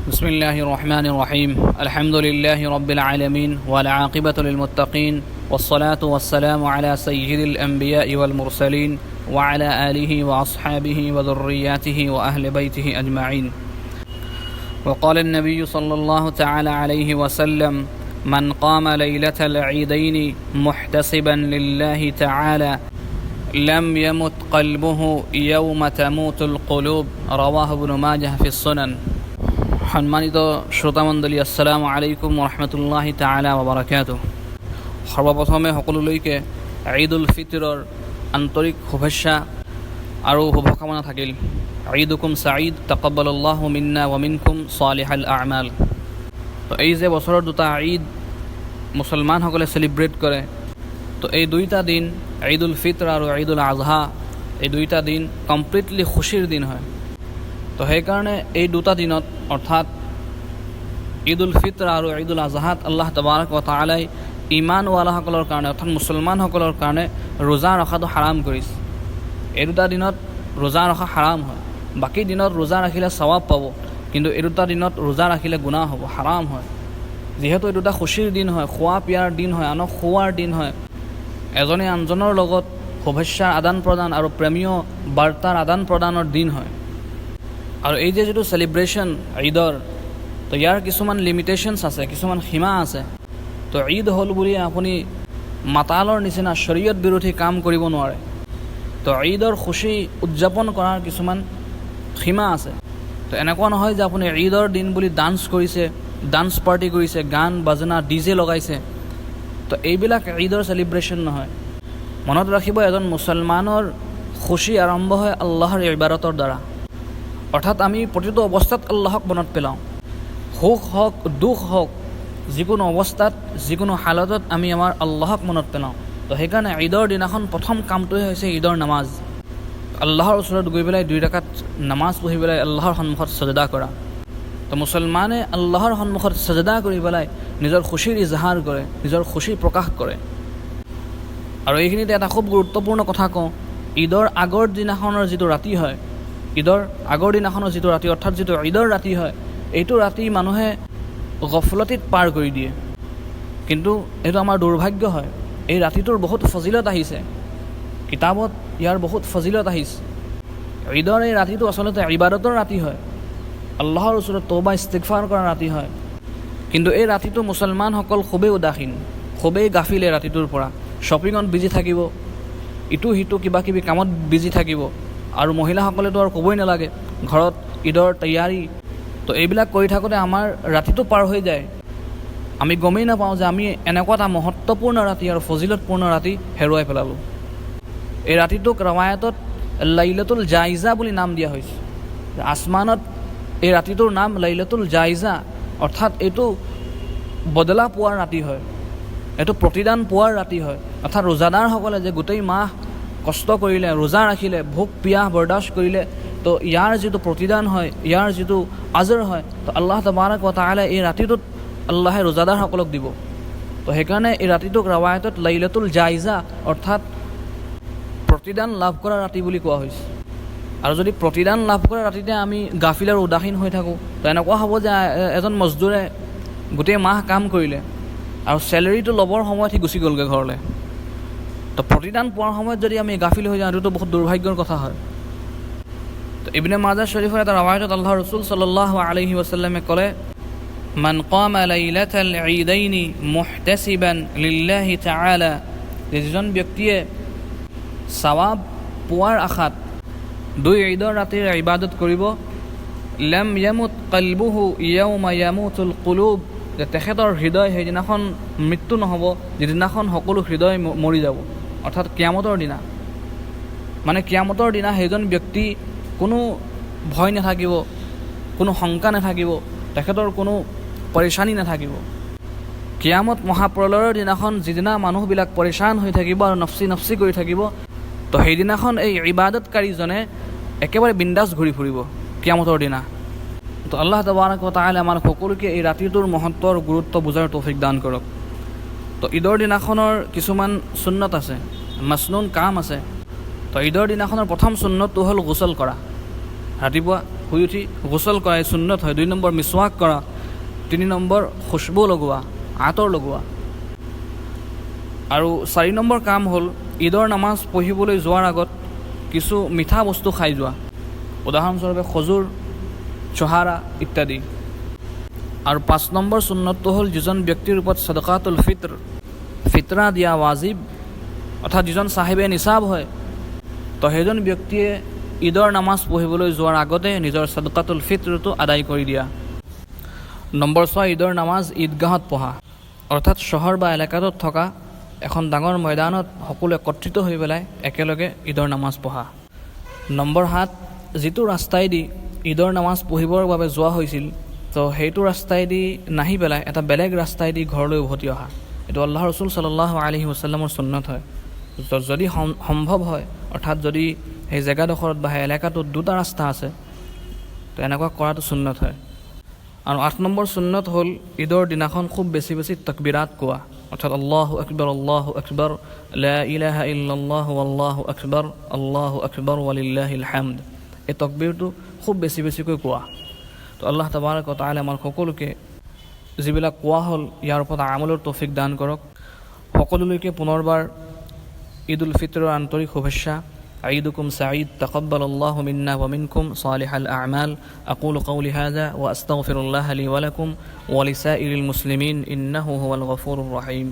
بسم الله الرحمن الرحيم. الحمد لله رب العالمين، والعاقبة للمتقين، والصلاة والسلام على سيد الأنبياء والمرسلين وعلى آله وأصحابه وذرياته وأهل بيته أجمعين. وقال النبي صلى الله تعالى عليه وسلم: من قام ليلة العيدين محتسبا لله تعالى لم يمت قلبه يوم تموت القلوب. رواه ابن ماجه في السنن. সম্মানিত শ্ৰোতামণ্ডলী, আসসালামু আলাইকুম ৰহমতুল্লাহি তালা বাৰাকাত। সৰ্বপ্ৰথমে সকলোলৈকে ঈদ উল ফিতৰৰ আন্তৰিক শুভেচ্ছা আৰু শুভকামনা থাকিল। ঈদুকুম সাঈদ, তাকাব্বালাল্লাহু মিন্না ওয়া মিনকুম সালিহাল আ'মাল। তো এই যে বছৰৰ দুটা ঈদ মুছলমানসকলে চেলিব্ৰেট কৰে, তো এই দুইটা দিন, ঈদ উল ফিতৰ আৰু ঈদ উল আজহা, এই দুইটা দিন কমপ্লিটলি খুচিৰ দিন হয়। তো সেইকাৰণে এই দুটা দিনত, অৰ্থাৎ ঈদ উল ফিতৰ আৰু ঈদ উল আজহাত, আল্লাহ তবাৰক ৱ তালাই ইমানৱালাসকলৰ কাৰণে, অৰ্থাৎ মুছলমানসকলৰ কাৰণে ৰোজা ৰখাটো হাৰাম কৰিছে। এই দুটা দিনত ৰোজা ৰখা হাৰাম হয়। বাকী দিনত ৰোজা ৰাখিলে চাৱাব পাব, কিন্তু এই দুটা দিনত ৰোজা ৰাখিলে গুনাহ হ'ব, হাৰাম হয়। যিহেতু এই দুটা খুচিৰ দিন হয়, খোৱা পিয়াৰ দিন হয়, আনক খোৱাৰ দিন হয়, এজনে আনজনৰ লগত শুভেচ্ছাৰ আদান প্ৰদান আৰু প্ৰেমীয় বাৰ্তাৰ আদান প্ৰদানৰ দিন হয়। আৰু এই যে যিটো চেলিব্ৰেশ্যন ঈদৰ, তো ইয়াৰ কিছুমান লিমিটেশ্যনছ আছে, কিছুমান সীমা আছে। তো ঈদ হ'ল বুলি আপুনি মাতালৰ নিচিনা শৰীয়ত বিৰোধী কাম কৰিব নোৱাৰে। তো ঈদৰ খুচি উদযাপন কৰাৰ কিছুমান সীমা আছে। তো এনেকুৱা নহয় যে আপুনি ঈদৰ দিন বুলি ডান্স কৰিছে, ডান্স পাৰ্টি কৰিছে, গান বাজনা, ডিজে লগাইছে। তো এইবিলাক ঈদৰ চেলিব্ৰেশ্যন নহয়। মনত ৰাখিব, এজন মুছলমানৰ খুচি আৰম্ভ হয় আল্লাহৰ ইবাদতৰ দ্বাৰা। অৰ্থাৎ আমি প্ৰতিটো অৱস্থাত আল্লাহক মনত পেলাওঁ। সুখ হওক, দুখ হওক, যিকোনো অৱস্থাত, যিকোনো হালতত আমি আমাৰ আল্লাহক মনত পেলাওঁ। তো সেইকাৰণে ঈদৰ দিনাখন প্ৰথম কামটোৱে হৈছে ঈদৰ নামাজ, আল্লাহৰ ওচৰত গৈ পেলাই দুই ৰাকাত নামাজ পঢ়ি পেলাই আল্লাহৰ সন্মুখত সজদা কৰা। তো মুছলমানে আল্লাহৰ সন্মুখত সজদা কৰি পেলাই নিজৰ খুচিৰ ইজহাৰ কৰে, নিজৰ খুচি প্ৰকাশ কৰে। আৰু এইখিনিতে এটা খুব গুৰুত্বপূৰ্ণ কথা কওঁ। ঈদৰ আগৰ দিনাখনৰ যিটো ৰাতি হয়, ঈদৰ আগৰ দিনাখনৰ যিটো ৰাতি, অৰ্থাৎ যিটো ঈদৰ ৰাতি হয়, এইটো ৰাতি মানুহে গফলতিত পাৰ কৰি দিয়ে। কিন্তু এইটো আমাৰ দুৰ্ভাগ্য হয়। এই ৰাতিটোৰ বহুত ফজিলত আহিছে কিতাপত, ইয়াৰ বহুত ফজিলত আহিছে। ঈদৰ এই ৰাতিটো আচলতে ইবাদতৰ ৰাতি হয়, আল্লাহৰ ওচৰত তৌবা ইস্তিগফাৰ কৰা ৰাতি হয়। কিন্তু এই ৰাতিটো মুছলমানসকল খুবেই উদাসীন, খুবেই গাফিল। এই ৰাতিটোৰ পৰা শ্বপিঙত বিজি থাকিব, ইটো সিটো কিবা কিবি কামত বিজি থাকিব আৰু মহিলাসকলেতো আৰু ক'বই নালাগে, ঘৰত ঈদৰ তৈয়াৰী। তো এইবিলাক কৰি থাকোঁতে আমাৰ ৰাতিটো পাৰ হৈ যায়। আমি গমেই নাপাওঁ যে আমি এনেকুৱা এটা মহত্বপূৰ্ণ ৰাতি আৰু ফজিলতপূৰ্ণ ৰাতি হেৰুৱাই পেলালোঁ। এই ৰাতিটোক ৰৱায়তত লাইলাতুল জাইজা বুলি নাম দিয়া হৈছে। আসমানত এই ৰাতিটোৰ নাম লাইলাতুল জাইজা, অৰ্থাৎ এইটো বদলা পোৱাৰ ৰাতি হয়, এইটো প্ৰতিদান পোৱাৰ ৰাতি হয়। অৰ্থাৎ ৰোজাদাৰসকলে যে গোটেই মাহ কষ্ট কৰিলে, ৰোজা ৰাখিলে, ভোক পিয়াহ বৰদাস্ত কৰিলে, তো ইয়াৰ যিটো প্ৰতিদান হয়, ইয়াৰ যিটো আজৰ হয়, তো আল্লাহ তবাৰক ৱ তাআলা এই ৰাতিটোত আল্লাহে ৰোজাদাৰসকলক দিব। তো সেইকাৰণে এই ৰাতিটোক ৰাৱায়তত লাইলাতুল জাইজা, অৰ্থাৎ প্ৰতিদান লাভ কৰা ৰাতি বুলি কোৱা হৈছে। আৰু যদি প্ৰতিদান লাভ কৰা ৰাতিতে আমি গাফিল আৰু উদাসীন হৈ থাকোঁ, তো এনেকুৱা হ'ব যে এজন মজদুৰে গোটেই মাহ কাম কৰিলে আৰু চেলেৰিটো ল'বৰ সময়ত সি গুচি গ'লগৈ ঘৰলৈ। তো প্ৰতিদান পোৱাৰ সময়ত যদি আমি গাফিল হৈ যাওঁ, এইটোতো বহুত দুৰ্ভাগ্যৰ কথা হয়। তো ইবনে মাজা শ্বৰীফৰ এটা ৰাৱায়তত আল্লাহ ৰচুল সাল্লাল্লাহু আলাইহি ৱাছাল্লামে ক'লে, من قام ليلة العيدين محتسبا لله تعالى, যে যিজন ব্যক্তিয়ে চাৱাব পোৱাৰ আশাত দুই ঈদৰ ৰাতিৰ ইবাদত কৰিব, لم يمت قلبه يوم يموت القلوب, যে তেখেতৰ হৃদয় সেইদিনাখন মৃত্যু নহ'ব, যিদিনাখন সকলো হৃদয় মৰি যাব, অৰ্থাৎ কিয়ামতৰ দিনা। মানে কিয়ামতৰ দিনা সেইজন ব্যক্তি কোনো ভয় নাথাকিব, কোনো শংকা নাথাকিব, তেখেতৰ কোনো পৰেশানী নাথাকিব। কিয়ামত মহাপ্ৰলয়ৰ দিনাখন যিদিনা মানুহবিলাক পৰেশান হৈ থাকিব আৰু নফচি নফচি কৰি থাকিব, তো সেইদিনাখন এই ইবাদতকাৰীজনে একেবাৰে বিন্দাছ ঘূৰি ফুৰিব কিয়ামতৰ দিনা। তো আল্লাহ তবাৰক ৱ তাআলা আমাৰ সকলোকে এই ৰাতিটোৰ মহত্ব আৰু গুৰুত্ব বুজাৰ তৌফিক দান কৰক। তো ঈদৰ দিনাখনৰ কিছুমান চুন্নত আছে, মাছনুন কাম আছে। তো ঈদৰ দিনাখনৰ প্ৰথম চুন্নতটো হ'ল গোচল কৰা। ৰাতিপুৱা শুই উঠি গোচল কৰা, এই সুন্নত হয়। 2 নম্বৰ মিছৱাক কৰা, 3 নম্বৰ খুচবু লগোৱা, আঁতৰ লগোৱা। আৰু 4 নম্বৰ কাম হ'ল ঈদৰ নামাজ পঢ়িবলৈ যোৱাৰ আগত কিছু মিঠা বস্তু খাই যোৱা, উদাহৰণস্বৰূপে খজুৰ, চহাৰা ইত্যাদি। আৰু 5 নম্বৰ সুন্নতটো হ'ল যিজন ব্যক্তিৰ ওপৰত সদকাতুল ফিত্ৰ, ফিতৰা দিয়া ৱাজিব, অৰ্থাৎ যিজন চাহেবে নিচাব হয়, তো সেইজন ব্যক্তিয়ে ঈদৰ নামাজ পঢ়িবলৈ যোৱাৰ আগতে নিজৰ সদকাতুল ফিত্ৰটো আদায় কৰি দিয়া। নম্বৰ 6, ঈদৰ নামাজ ঈদগাহত পঢ়া, অৰ্থাৎ চহৰ বা এলেকাটোত থকা এখন ডাঙৰ ময়দানত সকলো একত্ৰিত হৈ পেলাই একেলগে ঈদৰ নামাজ পঢ়া। নম্বৰ 7, যিটো ৰাস্তাইদি ঈদৰ নামাজ পঢ়িবৰ বাবে যোৱা হৈছিল, তো সেইটো ৰাস্তাইদি নাহি পেলাই এটা বেলেগ ৰাস্তাইদি ঘৰলৈ উভতি অহা, এইটো আল্লাহ ৰছুল সাল্লাল্লাহু আলাইহি ৱাছাল্লামৰ সুন্নত হয়। যদি সম্ভৱ হয়, অৰ্থাৎ যদি সেই জেগাডোখৰত বা সেই এলেকাটোত দুটা ৰাস্তা আছে, তো এনেকুৱা কৰাটো সুন্নত হয়। আৰু 8 নম্বৰ সুন্নত হ'ল ঈদৰ দিনাখন খুব বেছি বেছি তকবিৰাত কোৱা, অৰ্থাৎ আল্লাহু আকবৰ, আল্লাহু আকবৰ, লা ইলাহা ইল্লাল্লাহু আল্লাহু আকবৰ, আল্লাহু আকবৰ ৱালিল্লাহিল হামদ, এই তকবীৰটো খুব বেছি বেছিকৈ কোৱা। তো আল্লাহ তাবাৰক ওয়া তাআলা আমাৰ সকলোকে যিবিলাক কোৱা হ'ল ইয়াৰ ওপৰত আমলৰ তৌফিক দান কৰক। সকলোলৈকে পুনৰবাৰ ঈদ উল ফিতৰৰ আন্তৰিক শুভেচ্ছা। عيدكم سعيد، تقبل الله منا ومنكم صالح الأعمال. أقول قولي هذا وأستغفر الله لي ولكم ولسائر المسلمين إنه هو الغفور الرحيم.